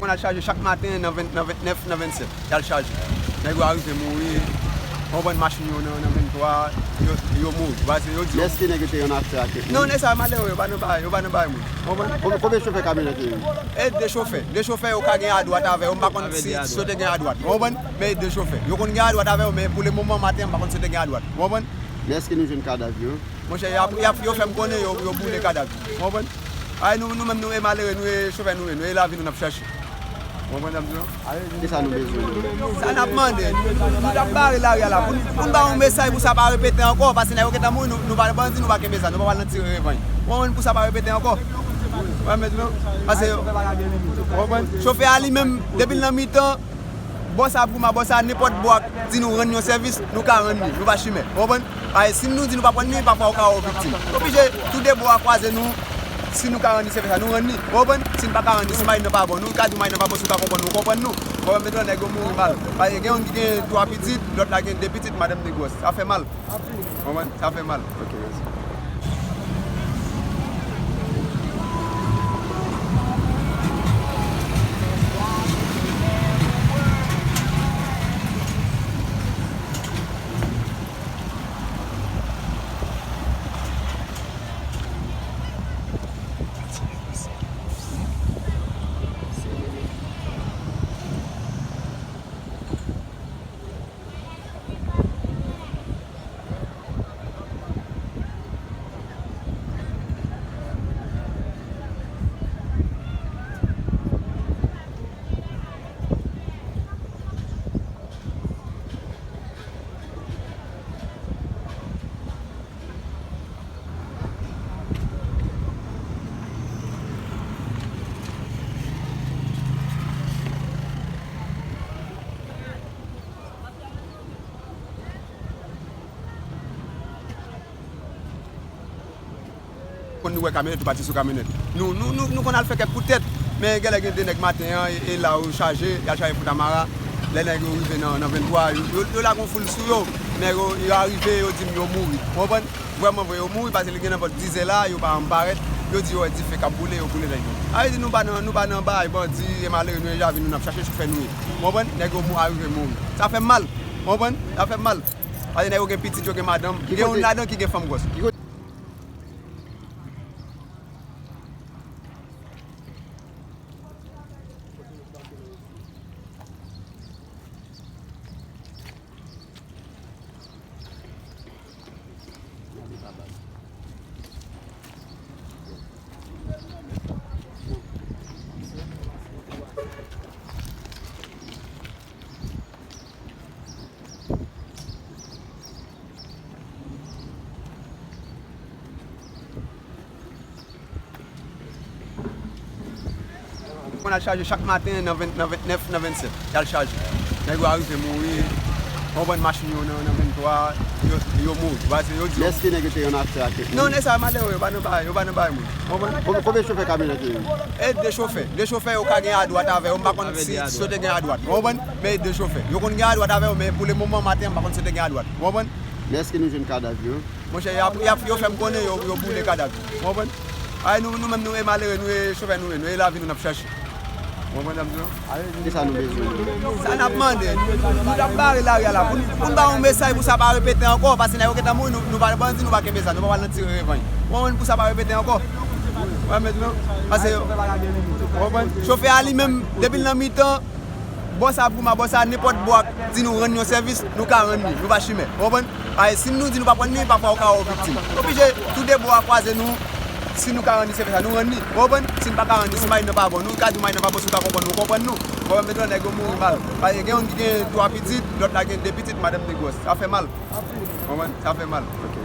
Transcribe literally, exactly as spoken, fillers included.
Konn al chaje chak maten nan ven, nan vennèf, nan vennsèt. Y al chaje. Nèg yo arive mouri. Konprann, machin yo nan, nan venntwa, yo, yo mouri. Paske yo di yo... Èske nèg yo te yon aktè ak... Non, nèg sa yo malere, yo pa nan bagay, yo pa nan bagay moun. Konprann? Konbyen, konbyen chofè kamyonèt yo ye? E de chofè. De chofè yo ka gen adwat avè yo. M pa konn si, si yo te gen adwat. Konprann? Men e de chofè. Yo konn gen adwat avè yo, men pou le moman maten an, m pa konn si yo te gen adwat. Konprann? Men èske nou jwenn kadav yo? Monchè, y ap, y ap, yo fè m konnen yo, yo boule kadav yo. Konprann? Ay, nou, nou menm, nou e malere, nou e chofè, nou e, nou e lavi nou n ap chache. Konprann sa m di w? Kisa nou bezwen? Sa n ap mande, nou t ap bare lari a la pou n, pou n ba yon mesaj pou sa pa repete ankò, paske nèg yo gentan mouri, nou, nou pa bandi, nou pa kenbe zam, nou pa pral nan tire revanj. Ou konprann, pou sa pa repete ankò. Ou konprann, paske, ou konprann, chofè a li menm, depi l nan mitan, bò sa ap goumen, bò sa, nenpòt bò ap di nou rann yon sèvis, nou ka rann li, nou pa chimè. Ou konprann? Paske si nou di nou p ap rann li, pafwa ou ka wè w viktim. Oblije, tou de bò a kwaze nou, si nou ka rann li sèvis la, nou rann li. Ou konprann? Si n pa ka rann li, si machin nan pa bon, nou ka di w machin nan pa bon, si w ka konprann nou, ou konprann nou. Ou konprann? Mentnan nèg yo mouri mal. Paske gen youn ki gen twa pitit, lòt la gen de pitit, madanm li gwòs. Sa fè mal. Ou konprann? Sa fè mal. Ok, mèsi. Konn nou wè kamyonèt, nou pati sou kamyonèt. Nou, nou, nou, nou konn al fè kèk kout tèt, men genlè gen de nèg maten an, e, e la yo chaje, y al chaje Fontamara. Lè nèg yo rive nan, nan venntwa, yo, yo, yo lage yon foul sou yo. Nèg yo, yo arive, yo di m yo mouri. Ou konprann? Vrèman vre, yo mouri, paske li gen nan vòt dizè la, yo pa janm parèt. Yo di yo wè dife k ap boule, yo boule nèg yo. Sa vle di nou pa nan, nou pa nan bagay bandi e malere, nou deja vin, nou n ap chache chofè nou ye. Ou konprann? Nèg yo mou, arive mouri. Sa fè m mal. Ou konprann? Sa fè m mal. Paske nèg yo gen pitit, yo gen madanm. Gen youn ladan ki gen fanm gwòs. Konn al chaje chak maten nan ven, nan vennnèf, nan vennsèt. Y al chaje. Nèg yo arive mouri. Konprann, machin yo nan, nan venntwa, yo, yo mouri. Paske yo di yo... Men èske nèg yo te yon aktè ak... Non, nèg sa yo malere, yo pa nan bagay, yo pa nan bagay moun. Konprann? Konbyen, konbyen chofè kamyonèt yo ye? E de chofè. De chofè yo ka gen adwat avè yo. M pa konn si, si yo te gen adwat. Ou konprann? Men e de chofè. Yo konn gen adwat avè yo, men pou le moman maten an, m pa konn si yo te gen adwat. Ou konprann? Men èske nou jwenn kadav yo? Monchè, y ap, y ap, yo fè m konnen yo, yo boule kadav yo. Ou konprann? Ay, nou, nou menm, nou e malere, nou e chofè, nou e, nou e lavi nou n ap chache. Ou konprann sa m di w? Kisa nou bezwen? Sa n ap mande, nou t ap bare lari a la pou n, pou n ba yon mesaj pou sa pa repete ankò, paske nèg yo gentan mouri, nou, nou pa bandi, nou pa kenbe zam, nou pa pral nan tire revanj. Ou konprann? Pou sa pa repete ankò. Ou konprann mentnan? Paske, ou konprann? Chofè a li menm, depi l nan mitan, bò sa ap goumen, bò sa, nenpòt bò ap di nou rann yon sèvis, nou ka rann li, nou pa chimè. Ou konprann? Paske si nou di nou p ap rann li, pafwa ou ka wè w viktim. Oblije, tou de bò a kwaze nou, si nou ka rann li sèvis la, nou rann li. Ou konprann? Si n pa ka rann li, si machin nan pa bon, nou ka di w machin nan pa bon, si w ka konprann nou, ou konprann nou. Ou konprann? Mentnan nèg yo mouri mal. Paske gen youn ki gen twa pitit, lòt la gen de pitit, madanm li gwòs. Sa fè mal. Ou konprann? Sa fè mal. Ok.